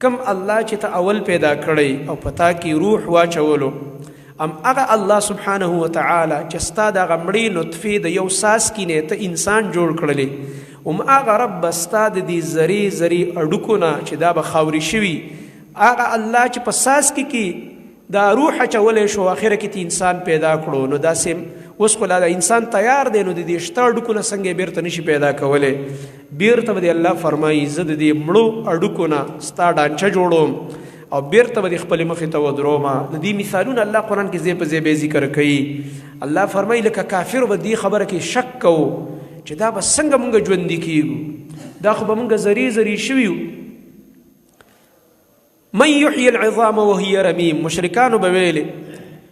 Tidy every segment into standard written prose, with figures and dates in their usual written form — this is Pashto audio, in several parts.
کوم الله چې ته اول پیدا کړی او پتا کې روح واچولو، ام هغه الله سبحانه وتعالی چې ستا د غمړې نطفې د یو ساس کې نه ته انسان جوړ کړلې، هغه رب ستا د دې ذرې ذرې اډوکو نه چې دا به خاورې شوي، هغه الله چې په ساس کې دا روح اچولی شو، اخره کې ته انسان پیدا کړو. نو داسې اوس خو لا دا انسان تیار دی، نو د دې شته اډوکو نه څنګه یې بیرته نشي پیدا کولی؟ بیرته به دې الله فرمایي زه د دې مړو اډوکو نه ستا ډانچه جوړوم او بیرته به دې خپلې مخې ته ودروم. د دې مثالونه الله قرآن کې ځای په ځای به ذکر کوي. الله فرمایي لکه کافر به دې خبره کې شک کوو چې دا به څنګه مونږ ژوندي کیږو، دا خو به مونږ ذرې ذرې شوي یو. من یحیی العظام وهي رمیم، مشرکانو به ویلې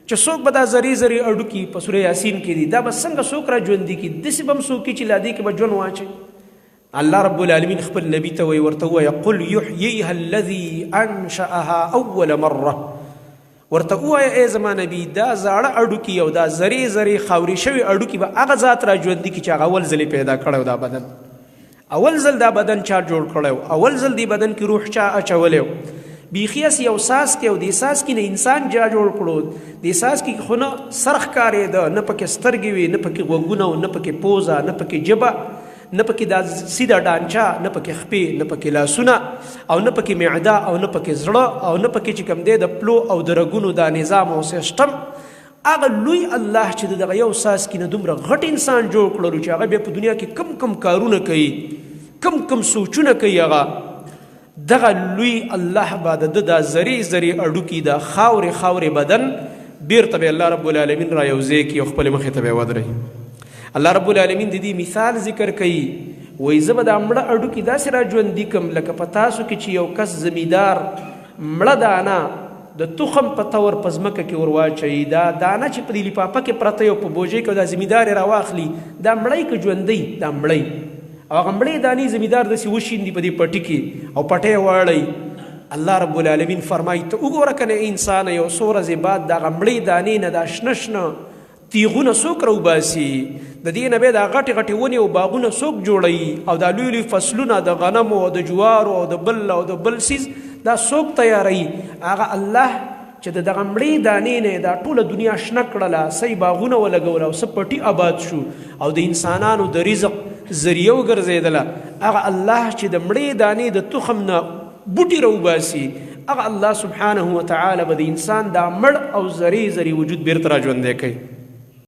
چې څوک به دا ذرې ذرې اډوکي، په سورې یاسین کې دي، دا به څنګه څوک را ژوندي کړي، داسې به هم څوک چې لا دې کې به ژوند واچوي. الله رب العالمین خپل نبی ته وایي، ورته ووایه قل یحییها الذي انشأها اول مره، ورته ووایه ای زما نبی دا زاړه اډوکي او دا ذرې ذرې خاورې شوي اډوکي به هغه ذات را ژوندي کړي چې هغه اول ځلې پیدا کړی دا بدن، اول ځل دا بدن چا جوړ کړی، اول ځل دې بدن کې روح چا اچولی، بیخي هسې یو څاڅکی او دې څاڅکي نه انسان جا جوړ کړو. دې څاڅکي کې خو نه سر ښکارېده، نه پکې سترګې وې، نه پکې غوږونه، نه پکې پوزه، نه پکې ژبه، نه پکې دا سیده ډانچه، نه پکې خپې، نه پکې لاسونه، او نه پکې معده، او نه پکې زړه، او نه پکې چې کوم دی د پلو او د رګونو دا نظام او سیستم. هغه لوی الله چې د دغه یو څاڅکي نه دومره غټ انسان جوړ کړلو چې هغه بیا په دنیا کې کم کم کارونه کوي، کم کم سوچونه کوي، هغه دغه لوی الله به د ده دا ذرې ذرې اډوکي دا خاورې خاورې بدن بیرته به الله رب العالمین را یوځای کړي او خپلې مخې ته به یې ودروي. الله رب العالمین د دې مثال ذکر کوي، وایي زه به دا مړه اډوکي داسې را ژوندي کړم لکه په تاسو کې چې یو کس زمیندار مړه دانه د تخم په طور په ځمکه کې ورواچوي، دا دانه چې په دې لفافه کې پرته یو په بوجۍ کې دا زمیندار یې راواخلي، دا مړی که ژوندی، دا مړی او هغه مړې دانې زمیندار داسې وشیندي په دې پټي کې او پټی واړوي. الله رب العالمین فرمایي ته وګوره که نه انسانه، یو څو ورځې بعد دغه مړې دانې نه دا شنه شنه تیغونه څوک راوباسي، د دې نه بیا دا غټې غټې ونې او باغونه څوک جوړوي، او دا لوی لوی فصلونه د غنمو او د جوارو او د بل او د بل څیز دا څوک تیاروي؟ هغه الله چې د دغه مړې دانې نه دا ټوله دنیا شنه کړله، څه یې باغونه ولګول او څه پټي آباد شو او د انسانانو د رزق ذریعه وګرځېدله، هغه الله چې د مړې دانې د تخم نه بوټي راوباسي، هغه الله سبحانه وتعالی به د انسان دا مړ او ذرې ذرې وجود بیرته را ژوندی کوي.